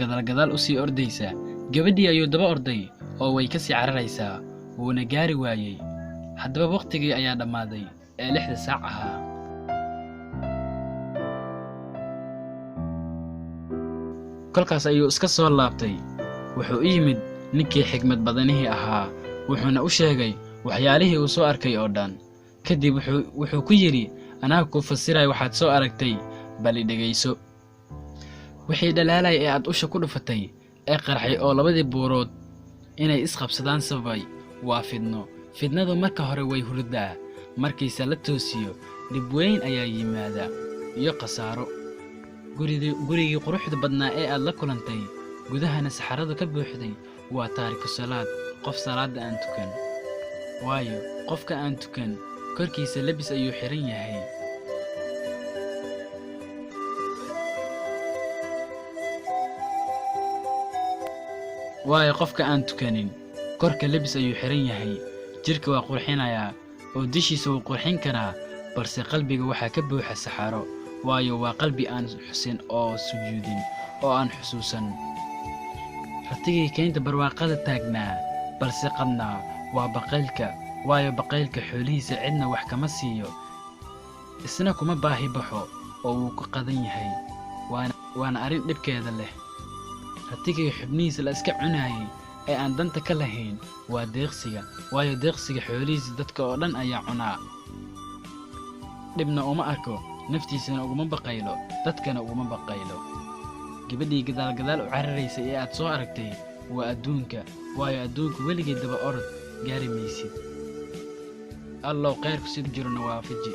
Gadaalgadaal u sii ordaysa. Gabadhii ayuu daba orday oo way ka sii cararaysaa, wuuna gaari waayey. Haddaba wakhtigii ayaa dhammaaday ee 6da saac ahaa. Kolkaas ayuu iska soo laabtay. Wuxuu u yimid ninkii xigmad badanihii ahaa, wuxuuna u sheegay waxyaalihii uu soo arkay oo dhan. Kadib wuxuu ku yidhi, anaa kuu fasiraya waxaad soo aragtay, bal i dhegayso. Wixii dhalaalay ee aad usha ku dhufatay ee qarxay oo labadii buurood inay isqabsadaan sababay waa fidno. Fidnadu marka hore way hurdaa, markiise la toosiyo dhib weyn ayaa yimaada iyo khasaaro. Gurigii quruxda badnaa ee aad la kulantay, gudahana saxaradu ka buuxday, waa taariku salaad, qof salaadda aan tukan. Waayo, qofka aan tukan korkiisa lebis ayuu xiran yahay. Waayo, qofka aan tukanin korka lebis ayuu xiran yahay, jirka waa qurxinayaa oo dushiisa wuu qurxin karaa, balse qalbiga waxaa ka buuxa saxaro. Waayo, waa qalbi aan xusin oo sujuudin oo aan xusuusan. Ratigii keynta barwaaqada taagnaa balse qadnaa waa baqaylka. Waayo, baqaylka xoolihiisa cidna wax kama siiyo, isna kuma baahi baxo oo wuu ku qadan yahay, waana arrin dhibkeeda leh. Ratigii xubnihiisa la iska cunaayay ee aan danta ka lahayn waa deeqsiga. Waayo, deeqsiga xoolihiisa dadka oo dhan ayaa cunaa, dhibna uma arko, naftiisana uguma baqaylo, dadkana uguma baqaylo. Gabadhii gadaalgadaal u cararaysay ee aad soo aragtay waa adduunka. Waayo, adduunka weligii daba orod gaari maysid. Allow khayrku sid jirona waafaji.